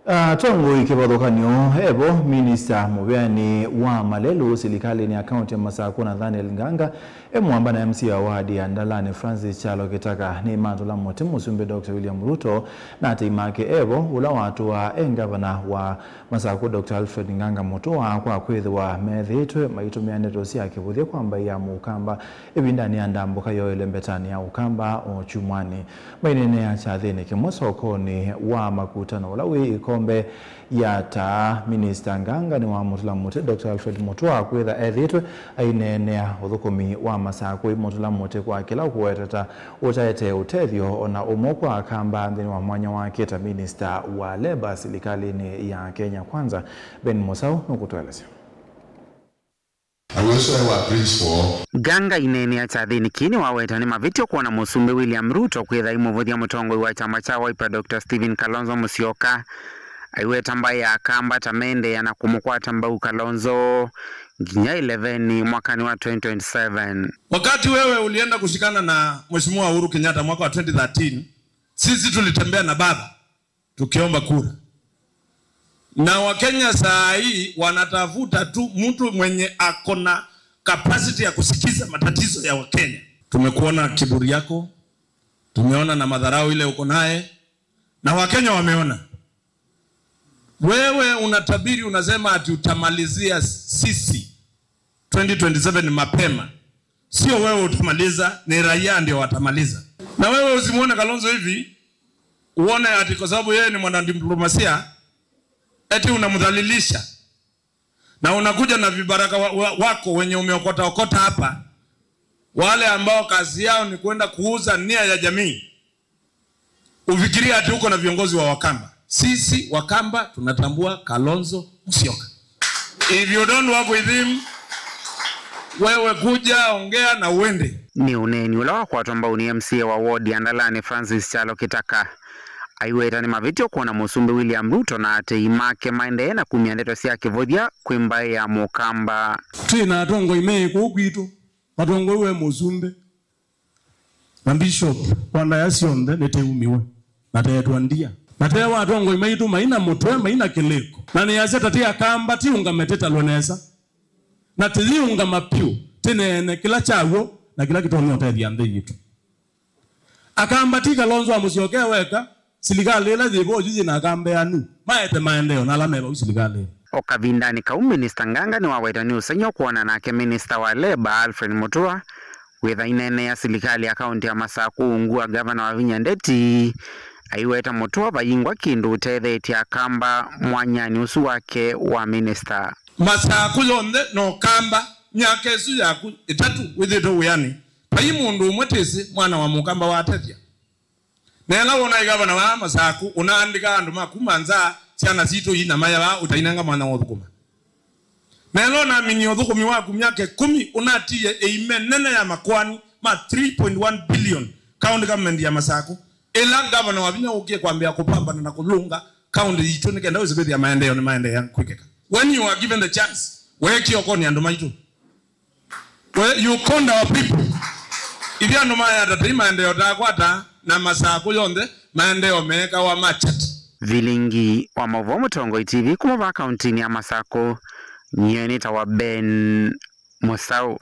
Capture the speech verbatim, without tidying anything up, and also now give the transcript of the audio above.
Atongoi kĩvathũkany'o evo, minista mũveani wa malelũ silikalĩnĩ ya kaunti ya Masakũ Nathaniel Nganga, e mũamba na M C A wa wadi ya Ndalani Francis Kyalo Kĩtaka nĩmatũla mũtĩ mũsumbĩ Doctor William Ruto na atei make evo, ũla watũaa e ngavana wa Masakũ Doctor Alfred Nganga Mũtũa kwa kwĩthĩwa methĩĩtwe maitũmĩa ndeto sya kĩvũthya kwa mbaĩ ya Mũkamba ĩvindanĩ ya ndambũka yoele mbetanĩ ya Ũkamba o kyumwanĩ. Maineenea kyathĩnĩ kĩmwe sokonĩ wa Makutano ũla wĩ Ĩkombe ya Taa, Minista Nganga nĩwamũtũla mũtĩ Doctor Alfred Mũtũa kwĩtha ethĩĩtwe aineenea ũthũkũmi wa Masakũ. Imũtũla mũtĩ kwa kĩla ũkũweteta ũtaetee ũtethyo ona ũmwe kwa Akamba nthĩnĩ wa mwanya wake ta minista wa leba silikalĩnĩ ya Kenya Kwanza. Ben Mũsaũ nũkũtũelesya. Nganga aineenea kyathĩnĩ kĩĩ nĩwaweta nĩ mavĩtyo kwona mũsumbĩ William Ruto kwĩtha aimũvũthya mũtongoi wa kyama kya Wiper Doctor Stephen Kalonzo Musyoka aiweta mbaĩ ya Akamba ta meendeea na kũmũkwata mbau Kalonzo nginya ĩleveni mwakanĩ wa twenty twenty-seven. Wakati wewe ulienda kushikana na Mheshimiwa Uhuru Kenyatta mwaka wa twenty thirteen, sisi tulitembea na baba tukiomba kura. Na Wakenya saa hii wanatafuta tu mtu mwenye ako na capacity ya kusikiza matatizo ya Wakenya. Tumekuona kiburi yako, tumeona na madharau ile uko naye, na Wakenya wameona. Wewe unatabiri, unasema ati utamalizia sisi twenty twenty-seven mapema. Sio wewe utamaliza, ni raia ndio watamaliza. Na wewe usimuone Kalonzo hivi, uone ati kwa sababu yeye ni mwanadiplomasia, eti unamdhalilisha. Na unakuja na vibaraka wa, wa, wako wenye umeokota okota hapa, wale ambao kazi yao ni kwenda kuuza nia ya jamii. Ufikiria ati uko na viongozi wa Wakamba. Sisi Wakamba tunatambua Kalonzo Musyoka. If you don't work with him, wewe kuja, ongea na uende. Nĩ ũneeni ũla wakwatwa mbau nĩ M C A wa ward ya Ndalani Francis Kyalo Kĩtaka. Aiweta nĩ mavĩtyo kwona mũsumbĩ William Ruto na atei make maendee na kumya ndeto sya kĩvũthya kwĩ mbaĩ ya Mũkamba. Twĩ na atongoi me kũu kwitũ, atongoi we mũsumbĩ. Na Bishop, kwa ndaya syonthe nĩtĩumiwe, na teetwa ndia. Na tewa atongoi maitũ maina mũtwe, maina kĩlĩko. Na nĩasya ta ti Akamba, tiũngame tĩtalwe nesa. Na tĩyĩũngama pyũ, tĩneene kĩla kya w'o na kĩla kĩtonya ũtethya nthĩ yitũ. Akamba ti Kalonzo wa Mũsyokea weka, silikalĩ ĩla yĩ vo yu yĩ na Akamba anu, maete maendeeo na ala me vau silikalĩnĩ. O kavindanĩ kau, Minista Nganga nĩwaweta nĩ ũsengy'o kwona nake Minista wa Leba, Alfred Mutua, wĩtha aineenea silikalĩ ya kaunti ya Masakũ ungu wa ngavana Wavinya Ndeti, aiweta Mutua vayingwa kĩndũ ũtetheetye Akamba mwanyanĩ ũsu wake wa minista. Masakũ yonthe no Kamba, myaka ĩsu yaku ĩtatũ wĩthĩtwe wĩanĩ, vai mũndũ ũmwe tĩsĩ mwana wa Mũkamba watethya. Na ĩla wona ĩgavana wa Masakũ ũnaandĩka andũ ma kuma nza, syana sitũ ii na maya vaa ũtainenga mwanya wa ũthũkũma. Na ĩla ũnaminie ũthũkũmi waku myaka ĩkũmi, ũnatiie ĩime nene ya makoani ma three point one billion county government ya Masakũ, ĩla ngavana Wavinya ũkie kwambĩa kũpambana na kũlũnga county yitũ nĩ kenda wĩsĩ kwĩthĩa maendeeo nĩ maendeea kwĩkĩka. When you are given the chance, weekie okonĩ andũ maitũ. We, you conned our people. Ithyĩ andũ maya ta tei maendeeo taakwata na Masakũ yonthe maendeeo meekawa ma chati. Vilingi wa maũvoo Mũtongoi T V kuma vaa kauntinĩ ya Masakũ, nyie nĩtawa Ben Mũsaũ.